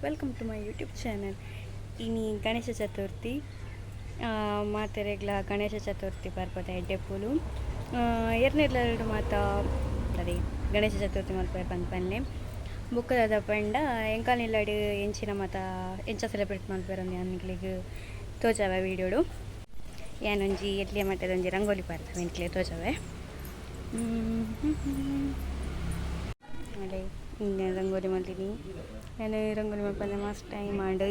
Welcome to my YouTube channel. ಇನಿ ಗಣೇಶ ಚತುರ್ಥಿ. ಮಾತೆರೆಗ್ಲ ಗಣೇಶ ಚತುರ್ಥಿ ಪರ್ಬದ ಎಡ್ಡೆಪ್ಪುಲು. ಎರ್ನೆರ್ಲೆಡ್ ಮಾತ ಅದೇ ಗಣೇಶ ಚತುರ್ಥಿ ಮಲ್ಪುವೆರ್ ಪನ್ಪನ್ನೆ. ಬೊಕ್ಕ ದಾದ ಪಂಡ ಎಂಕಲ್ನ ಇಲ್ಲಡ್ ಎಂಚಿನ ಮಾತ ಎಂಚ ಸೆಲೆಬ್ರೇಟ್ ಮಲ್ಪುವೆರ್ ಅಂದ್ ಯಾನ್ ನಿಕ್ಲೆಗ್ ತೋಜಾವೆ ವೀಡಿಯೋಡು. ಯಾನೊಂಜಿ ಎಲ್ಯ ಮಟ್ಟದ ಒಂಜಿ ರಂಗೋಲಿ ಪಾಡ್ದವೆ, ನಿಕ್ಲೆಗ್ ತೋಜಾವೆ. ಅಡೆ ರಂಗೋಲಿ ಮಲ್ದಿನಿ ಯಾನ್. ರಂಗೋಲಿ ಮಲ್ಪಂದೆ ಮಸ್ತ್ ಟೈಮ್ ಆಂಡ್.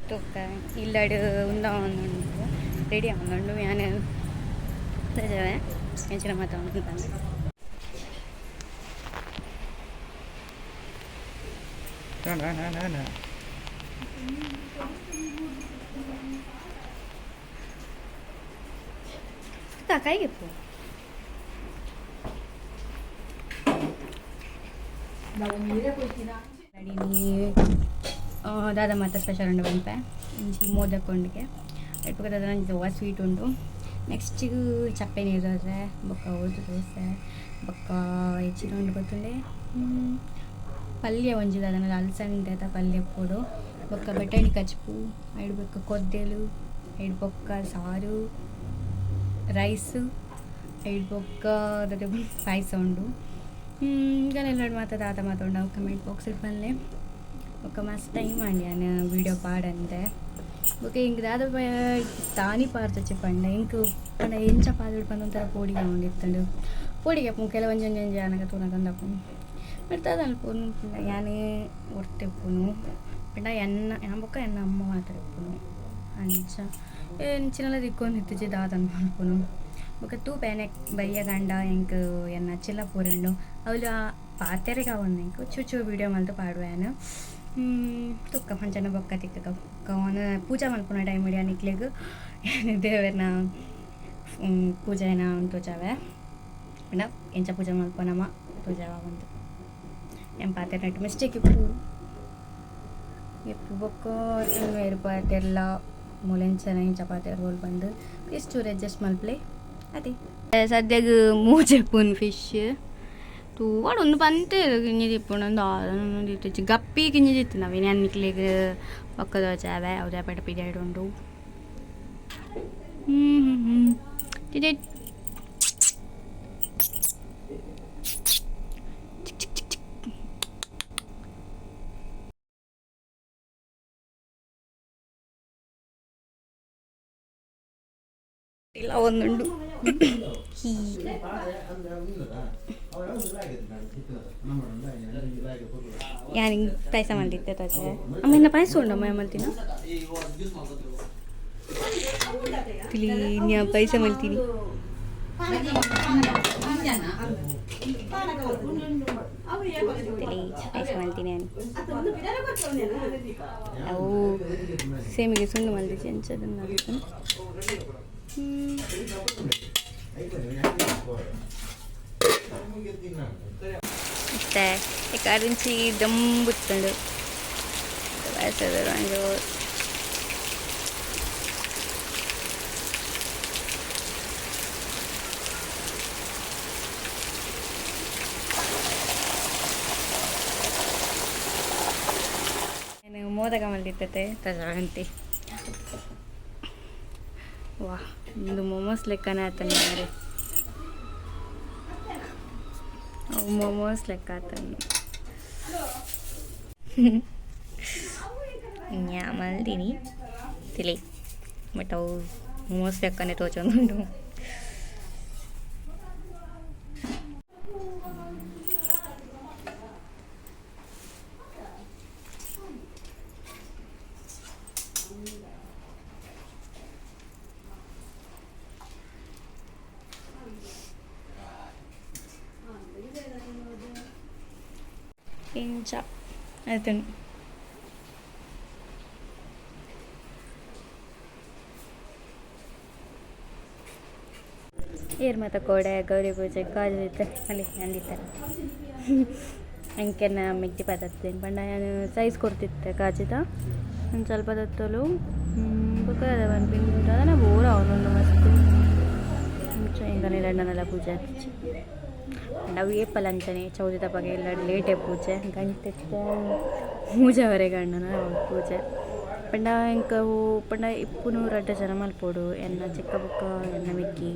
ಬೊಕ್ಕ ಇಲ್ಲಡ್ ಉಂದಾವೊಂದುಂಡು, ರೆಡಿ ಆವೊಂದುಂಡು. ಯಾನ್ ತೋಜಾವೆ ಎಂಚಿನ ಮಾತ ಉಂಡು ಪಂದ್. Na na na na. ಕೈಗೆ ದಾದ ಮಾತ ಸ್ಪೆಷಲ್ ಉಂಡು ಪನ್ಪೆ. ಒಂಜಿ ಮೋದಕ ಉಂಡುಗೆ, ಐಟ್ ಬೊಕ ದಾದ ಒಂಜಿ ವಾ ಸ್ವೀಟ್ ಉಂಡು. ನೆಕ್ಸ್ಟ್ ಚಪ್ಪೆ ನೀರು ದೋಸೆ, ಬೊಕ್ಕ ಉರ್ದು ದೋಸೆ, ಬೊಕ್ಕ ಎಚ್ಚಿನ ಉಂಡು ಗೊತ್ತುಂಡೆ. ಪಲ್ಯ ಒಂಜಿ ದಾದನ ಅಲಸಂದೆದ ಪಲ್ಯ ಪೋಡು, ಬೊಕ್ಕ ಬಟಾಣಿ ಕಜ್ಪು, ಐಡ್ ಬೊಕ್ಕ ಕೊದ್ದೆಲು, ಐಡ್ ಬೊಕ್ಕ ಸಾರು, ರೈಸ್, ಐಡ್ ಬೊಕ್ಕ ದಾದ ಪಾಯಸ ಉಂಡು. ನಿಕಲೆಲ್ಲಡ್ ಮಾತ ದಾದ ಮಾತ ಉಂಡು ಅವು ಕಮೆಂಟ್ ಬಾಕ್ಸ್ ಪನ್ಲೆ. ಬೊಕ್ಕ ಮಸ್ತ್ ಟೈಮ್ ಆಂಡ್ ಯಾನ್ ವೀಡಿಯೋ ಪಾಡಂದೆ. ಬೊಕ್ಕ ಎಂಕ್ ದಾದ ದಾನಿ ಪಾಡ್ದೊಚ್ಚಿ ಪಂಡ, ಎಂಕ್ ಪಂಡ ಎಂಚ ಪಾಡೊಡು ಪಂದ್ ಒಂಥರ ಪೋಡಿಗೆ ಆವೊಂದಿತ್ತುಂಡು. ಪೋಡಿಗೆ ಆಪುಂಡು ಕೆಲವೊಂಜಿ ಒಂಜಿ ಒಂಜಿ ಆನಗ ತೂನಗ ಉಂದಾಪುಂಡು. ಬಟ್ ದಾದ ಮಲ್ಪುನು ಪಂಡ, ಯಾನ್ ಒರ್ತಿ ಉಪ್ಪುನು ಪಂಡ ಎನ್ನ ಯಾನ್ ಬೊಕ್ಕ ಎನ್ನ ಅಮ್ಮ ಮಾತ್ರ ಇಪ್ಪುನು. ಅಂಚ ಎಂಚಿನಲ ತಿಕ್ಕೊಂದಿತ್ತಿಜಿ ದಾದಂದ್ ಮಲ್ಪುನು. ಬೊಕ್ಕ ತೂಪೆ ನೆಕ್ ಬಯ್ಯಗಾಂಡ ಎಂಕ್ ಎನ್ನ ಚಿಲ್ಲ ಪೂರ ಉಂಡು, ಅವ್ಲು ಪಾತೆರೆಗ್ ಆವಂದ್ ಎಂಕ್, ಚೂರು ಚೂರು ವೀಡಿಯೋ ಮಲ್ತ್ ಪಾಡುವೆ ಯಾನ್. ತುಕ್ಕ ಅಂಚನೆ ಬೊಕ್ಕ ತಿಕ್ಕುಗ. ಬೊಕ್ಕ ಪೂಜೆ ಮಲ್ಪುನ ಟೈಮ್ ಯಾನ್ ನಿಕ್ಲೆಗ್ ದೇವೆರ್ನ ಪೂಜೆನ ತೋಜಾವೆ. ಪಂಡ ಎಂಚ ಪೂಜೆ ಮಲ್ಪುನಮ ತೋಜಾವ ಪಂದ್. ಯಾನ್ ಪಾತೆರ್ನೆಟ್ ಮಿಸ್ಟೇಕ್ ಇಪ್ಪು ಇಪ್ಪು. ಬೊಕ್ಕ ಏರ್ ಪಾತೆರ್ಲ ಮೂಲು ಎಂಚ ಪಾತೆರ್ವೊಲು ಪಂದ್ ಪ್ಲೀಸ್ ಚೂರು ಅಡ್ಜಸ್ಟ್ ಮಲ್ಪುಲೆ ಅತೆ. ಸದ್ಯಗ್ ಮೂಜೆಪ್ಪುನು ಫಿಶ್ ತೂವೊಡು ಉಂದು ಪಂತೇರ್ ಕಿಂಜಿ ಇಪ್ಪುಂಡು ಅಂದ್. ಗಪ್ಪಿ ಕಿಂಜಿ ಇತ್ತಿನ ಅವು ಯಾನ್ ನಿಕ್ಲೆಗ್ ಬೊಕ್ಕ ತೋಜಾವೆ. ಅವು ದಾಯೆ ಪಿದಾಯ್ಡ್ ಉಂಡು. ಹ್ಞೂ ಹ್ಞೂ ಹ್ಞೂ ಇಲ್ಲ ಒಂದುಂಡು. ಯಾನ್ ಪಾಯಸ ಮಲ್ದಿತ್ತೆ ತೋಜೆ. ಅಮ್ಮ ಇನ್ನ ಪಾಯಸ ಉಂಡು ಅಮ್ಮ ಮಲ್ತಿನ ತಿಳಿ. ಯಾ ಪಾಯಸ ಮಲ್ತೀನಿ. ತಿಳಿ ಪಾಯಸ ಮಲ್ತೀನಿ ನಾನು. ಅವು ಸೇಮಿಗೆ ಸುಂಡು ಮಲ್ದಿಜ್ಜಿ ಎಂಚದನ್ನ. ಇತ್ತೆ ಕಾರಿಂಚಿ ದಂಬುತ್ತುಂಡು ಪಾಯಸದ. ಮೋದಕ ಮಲ್ದಿತ್ತತೆ ತಜಾವಂತಿ. ವಾ, ಒಂದು ಮೊಮೋಸ್ ಲೆಕ್ಕನೇ ಆತನ ಮಾರೆ. ಅವು ಮೊಮೋಸ್ ಲೆಕ್ಕ ಆತನ. ಯಾ ಮಲ್ದಿನಿ ತಿಳಿ, ಬಟ್ ಅವು ಮೊಮೋಸ್ ಲೆಕ್ಕನೆ ತೋಚೊಂದುಂಡು. ಇಂಚ ಆಯ್ತು. ಏರ್ ಮಾತ ಕೋಡೆ ಗೌರಿ ಪೂಜೆ ಕಾಜು ಅಲ್ಲಿ ಅಂದಿತ್ತಾರೆ. ಅಂಕೆನ ಮೆಗ್ದಿ ಪದತ್ತೇನು ಪಂಡ ಯಾನ್ ಸೈಜ್ ಕೊರ್ತಿತ್ತೆ ಕಾಜಿದ. ಒಂದು ಸ್ವಲ್ಪ ದತ್ತಲು ಬೊಕ್ಕ ಪನ್ಪಿನ ದಾದನ ಬೋರ್ ಆವೊಂದುಂಡು ಮಸ್ತ್. ಅಂಚ ಎಂಕಲ್ನ ಇಲ್ಲಡ್ ಪೂಜೆ ಆತಿಜಿ. ಪಂಡ ಅವು ಏಪಲ ಅಂಚನೆ ಚೌತಿದ ಅಪಗ ಇಲ್ಲಡ್ ಲೇಟೇ ಪೂಜೆ, ಗಂಟೆ ಮೂಜೆವರೆಗೆ ಆಂಡನ ಪೂಜೆ. ಪಂಡ ಎಂಕ್ ಅವು ಪಂಡ ಇಪ್ಪುನು ರಡ್ಡ್ ಜನ ಮಲ್ಪೊಡು, ಎನ್ನ ಚಿಕ್ಕ ಬೊಕ್ಕ ಎನ್ನ ಮೆಗ್ಗಿ.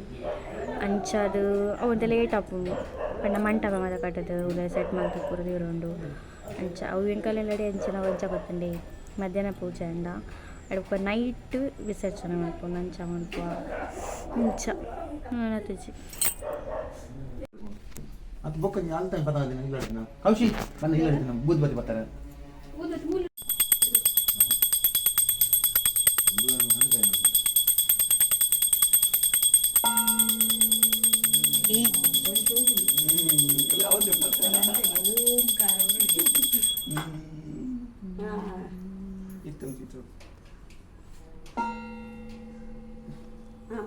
ಅಂಚಾದ್ ಅವು ಒಂತೆ ಲೇಟ್ ಆಪುಂಡು. ಪಂಡ ಮಂಟಪ ಮಾತ ಕಟ್ಟುದು ಉಲಾಯಿ ಸೆಟ್ ಮಲ್ತ್ ಪೂರ ದೀವೊಂಡು. ಅಂಚ ಅವು ಎಂಕಲ್ನ ಇಲ್ಲಡೆ ಎಂಚಿನ ಒಂಚ ಗೊತ್ತುಂಡೆ, ಮಧ್ಯಾಹ್ನ ಪೂಜೆ ಆಂಡ ಅಯ್ಡ್ ಬೊಕ್ಕ ನೈಟ್ ವಿಸರ್ಜನೆ ಮಲ್ಪುನು, ಅಂಚ ಮನ್ಪುವ. ಇಂಚ ಆತಿಜಿ. ಅದು ಬೊಕ್ಕ ಅಲ್ತ ಪತ್ತ ಇಲ್ಲ ಕೌಶಿ ಬಂದ ಇಲ್ಲ ಬೂದ್ ಬತ್ತಿ ಬರ್ತಾರೆ.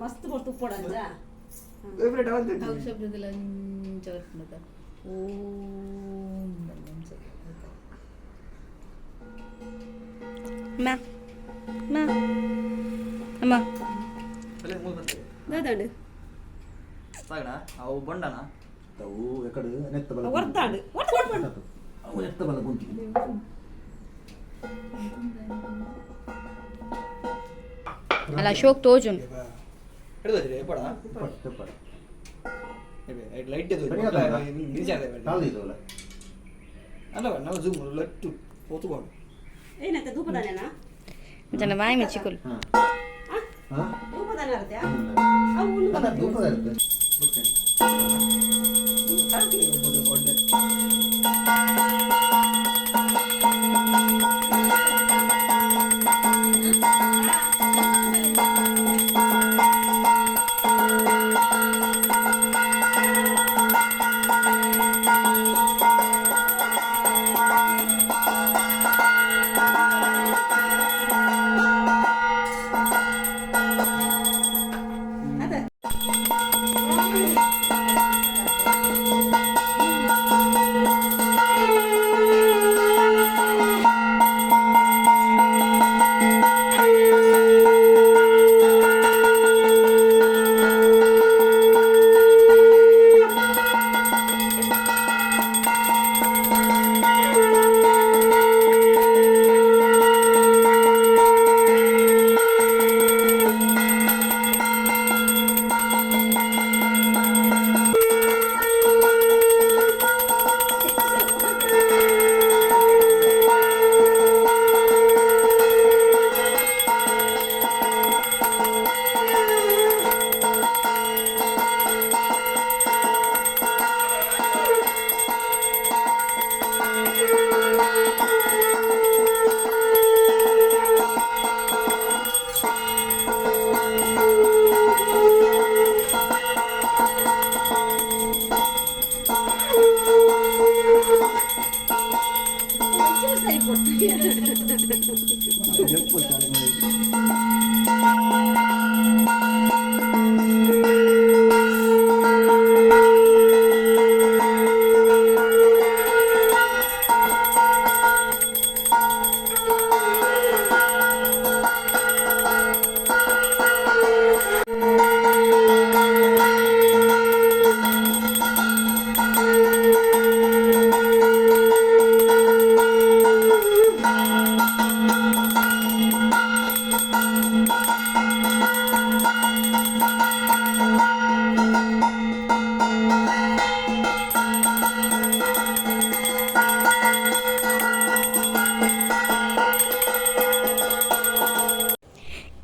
ಮಸ್ತ್ ಕೊಡ್ತು ಉಪ್ಪೊಡಂಜ. ಶಬ್ದದಲ್ಲಿ ಅಂಚ ಬರ್ಪುಂಡತ ಓಂ ಅಂಚ. ಅಮ್ಮ, ಅಮ್ಮ, ಅಮ್ಮ. ದಾದಾಂಡು. ಸಾಗಣ ಅವು ಬೊಂಡನ. ಅವು ಎಕಡೆ ನೆತ್ತ ಬಲ. ಒರ್ದಾಂಡು. ಅವು ಎತ್ತ ಬಲ ಗುಂಟಿ. ಅಲ್ಲ, ಅಶೋಕ್ ತೋಜುನ್. ಹಿಡಿದ್ರೆ ಪಡ. ಪಟ್ ಪಟ್. ಲೈಟ್. ಕಾಲು ಇದಲ್ಲ. ಅಲ್ಲ, ನಾವು ಜೂಮ್ ಲೈಟ್ ಪೋತು ಬಾಡು. ಏನಂತ ಧೂಪದಾನೇನಾ? ಜನ ಬಾಯಿ ಮೆಚ್ಚಿಕೊಲ್. ಹಾಂ ಹಾಂ. ಧೂಪದಾನ ಇರುತ್ತೆ ಅವು ಉಂಡು. ಅಲ್ಲ, ಧೂಪದ ಇರುತ್ತೆ. ಒಳ್ಳೆ.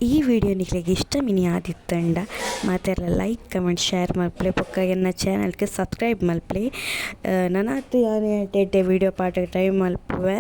ಈ ವಿಡಿಯೋ ನಿಕ್ಲೆಗ್ ಇಷ್ಟ ಮಿನಿ ಆದಿತ್ತಂಡ ಮಾತೆರ್ಲ ಲೈಕ್, ಕಮೆಂಟ್, ಶೇರ್ ಮಲ್ಪುಲೆ. ಬೊಕ್ಕ ಎನ್ನ ಚಾನಲ್ಗೆ ಸಬ್ಸ್ಕ್ರೈಬ್ ಮಲ್ಪುಲೆ. ನನಾತ್ ಯಾನ್ ಎಡ್ಡೆ ಎಡ್ಡೆ ವಿಡಿಯೋ ಪಾಡ್ರೆ ಟ್ರೈ ಮಲ್ಪುವೆ.